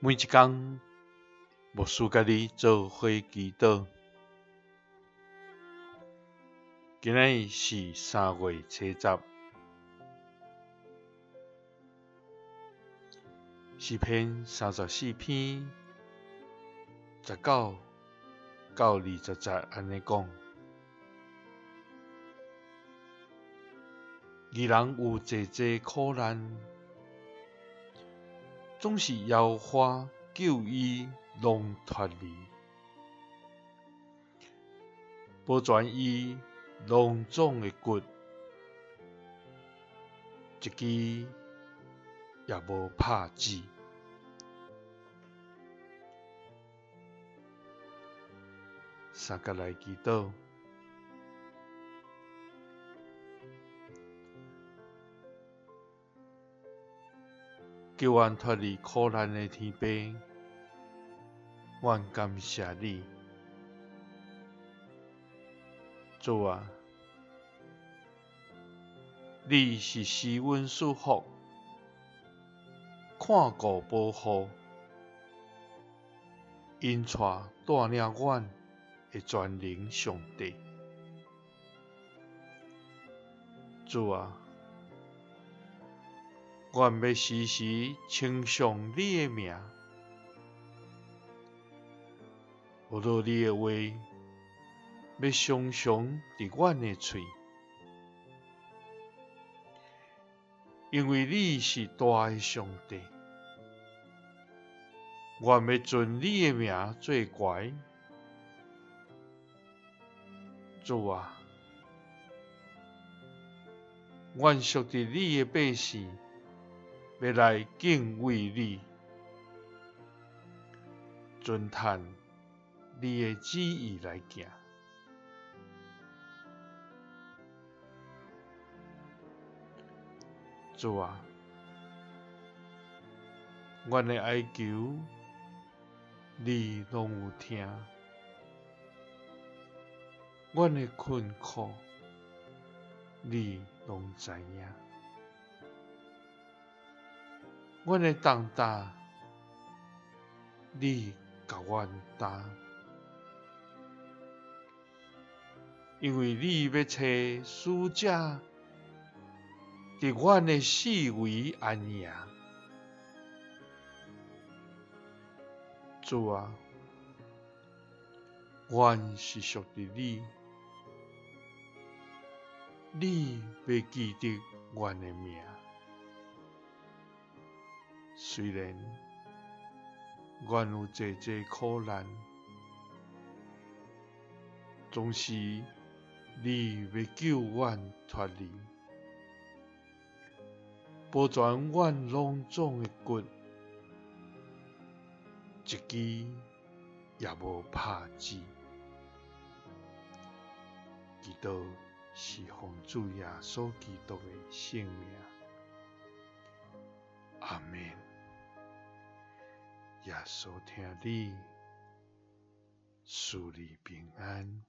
每一工，牧師佮你做伙祈禱。今仔日是3月初10，詩篇34篇19到20節按呢講：義人有濟濟苦難，總是耶和華救伊攏脫離，保全伊囊腫的骨，一支也無拍折。三佮來祈禱。救阮脫離苦難的天父，阮感謝你，主啊，你是賜阮賜福、看顧保護、引帶帶領阮的全能上帝。主啊，阮欲時時稱頌你的名，無論你的話，欲常常佇阮的喙，因為你是大的上帝，阮欲尊你的名做懸。主啊，阮屬佇你的百姓，欲來敬畏你，遵趁你的旨意來行。主啊，阮的哀求，你攏有聽；阮的困苦，你攏知影。阮的重擔，你共阮擔，因為你欲差使者佇阮的四圍安營。主啊，阮是屬佇你，你欲記得阮的名。雖然阮有濟濟苦難，總是你欲救阮脫離，保全阮囊腫的骨，一支也無拍折。祈禱是奉主耶穌基督的聖名。阿們。耶穌疼你，賜你平安。